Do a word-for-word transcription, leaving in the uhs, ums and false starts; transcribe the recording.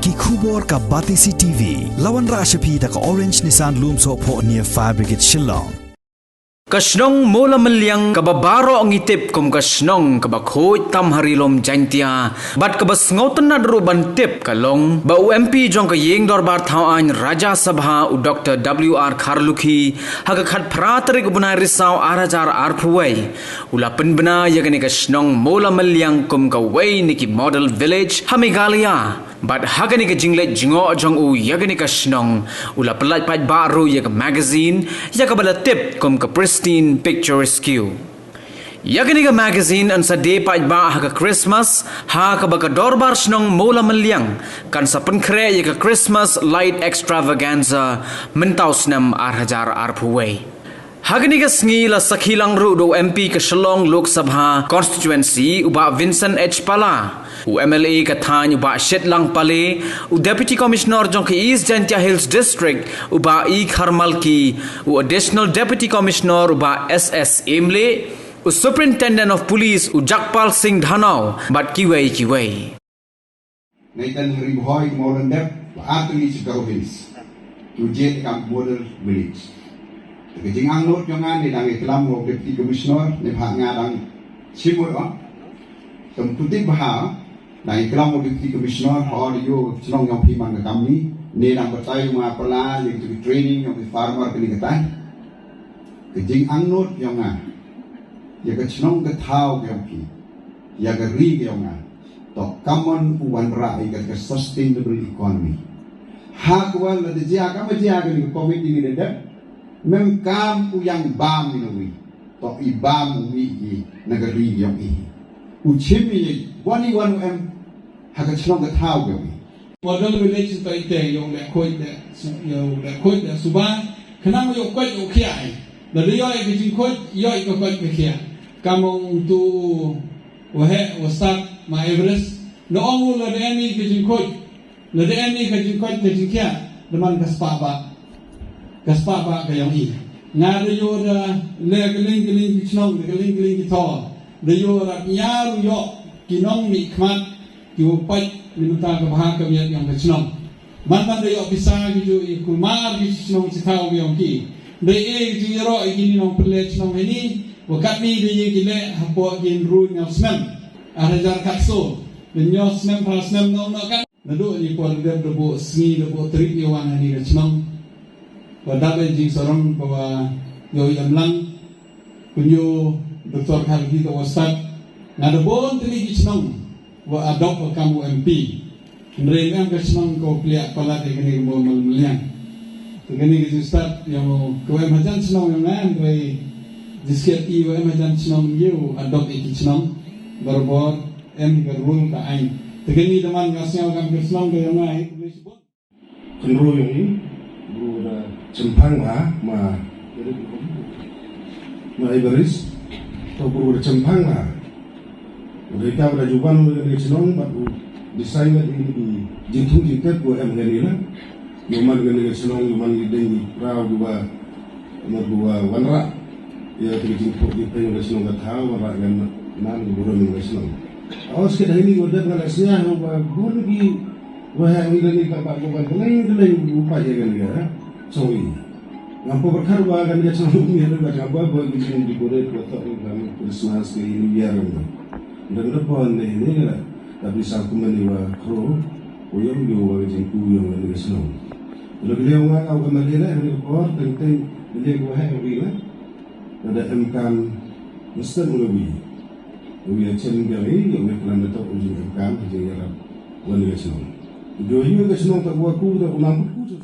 Ki khubor ka Batesi T V. La wanrah sha phi da ka Orange Nissan Lumsohphoh near Fire Brigade Shillong. Ka shnong Mawlamyliang kaba baroh ngi tip kum ka shnong kaba khuid tam ha ri lum Jaintia bad kaba sngewtynnad ruh ban tip ka long ba u M P jong ka ïing dorbar thaw aiñ Rajya Sabha u Doctor W R Kharlukhi ha ka khatphra tarik u bnai Risaw ar hajar arphew wei u la pynbna ïa kane ka shnong Mawlamyliang kum kawei na ki model village ha Meghalaya. Bad ha kane ka jingleit jngoh jong u ïa kane ka shnong u la pyllait paidbah ruh ïa ka magazine ïa kaba la tip kum ka Pristine Picturesque. Ïa kane ka magazine yn sa die paidbah ha ka Christmas ha kaba ka dorbar shnong Mawlamyliang kan sa pynkhreh ïa ka Christmas Light Extravaganza mynta u snem ar hajar arphew wei. Ha kane ka sngi la sakhi lang ruh da u M P ka Shillong Lok Sabha Constituency u Bah Vincent H Pala, u M L A ka thaiñ u Bah Shitlang Pale, u Deputy Commissioner jong ka East Jaintia Hills District u Bah E Kharmalki, u Additional Deputy Commissioner u Bah S S Emle, u Superintendent of Police u Jagpal Singh Dhanoa bad kiwei kiwei. Nathan Ri Bhoi Mawlyndep ba artylli chi Garo Hills. Tu jied kam model village. Te ka jingangnud jong nga ne dang ïaklam u Deputy Commissioner ne bha nga dang chimur o. Tum kutip bha dang ïaklam u Deputy Commissioner ho de yo chnong jong phi man ka kamni ne dang batai ma pala ne tu training jong phi farmer kani katai. Ka jingangnud jong nga ïa ka chnong ka thaw ka jong phi ïa ka ri ka jong nga. To kamon u wanrah ïa ka sustainable economy. Ha kwal la da jia kama jia ka ni ka covid ini da dep. Mem kam u yang bam ni wi. To i bam u mi i na ka ri ka jong i. U chim i wan i wan u em ha ka chnong ka thaw ka jong i. Model village to ite yong le khoi le yong le khoi le suba. Khnang yo khoi yo khiai. La de yo ka jing khoi yo ka khoi ka khiai. Kamong tu Wahe, wasat, ma Everest. Na ong u la de ni ka jingkhuid. La de ni ka jingkhuid ka jingkhia. Daman ka spah ba. Ka spah ba ka yong i. Nga da yo da le ka ling ka ling ki chnong, da ka ling ka ling ki thor. Da yo da nyar yo ki nong mi khmat ki wa pait ni mynta ka bha ka miat yong ka chnong. Man man da yo pisa ki ju i kulmar ki chnong chi thaw yong ki. Da e ki ju yaro i ki ni nong pele chnong ni. Wa kat ni da ye ki le hapo ki ru nyau snem. Ar hajar katso. Nyo snem phra snem nong no kan. Nadu ni por dep da bo sngi da bo trip ni wan ni ka chnong. Wa da be jing sorong ko wa yo yam lang. Kunyo Doktor Khalgi to wa start. Nga da bon tri ki chnong wa adop wa kam wa M P. Ndrei ngam ka chnong ko plia pala de kani mo mal meliang. Kani ki jing start yang ko em hajan chnong yang ngan ndrei. Jisket i wa em hajan chnong yu adop i ki chnong. Berbor. Em ka rule ka ain. Te kani teman nga sñiaw kam ka sñiaw ka yong nga hi. Kynru yong i bru da chempang ba ma ma i baris to bru da chempang ba. Udah ita bru da juban udah da chnong ba u design ba i jingthung jingtet ko em ngani la. Yoman ngani chnong yoman i deng i prau dua. Namar ba wanrah ïa ka jingphuh jingpeng ka shnong ka thaw, wanrah ngan nan ka burom ka shnong. Awas ka dahini ka dep nga la sñiah ba bun ki waheh ngi lani ka ba ko ban leng leng u pa ïa ngan ïa. Sorry. Ngam pa berkhar ba kan ka shnong ngi ba ka ba ba ki jing decorate ba tok ngam Christmas ka New Year ngam. Ndang da pon ne ne la. Tapi sa kumani wa kro ko yong yo wa jingku yong ka shnong. Lada ka liang nga ka ka mali la, ha ka por teng teng ka liang ka waheh ka wi la. Lada em kam mesti ula wi. Wi ya chen ka wi, ya wi plan da tok u jing em kam, ka jing ya rap wan ka shnong. Ujo yu ka shnong ta wa ku da u nam ku tu.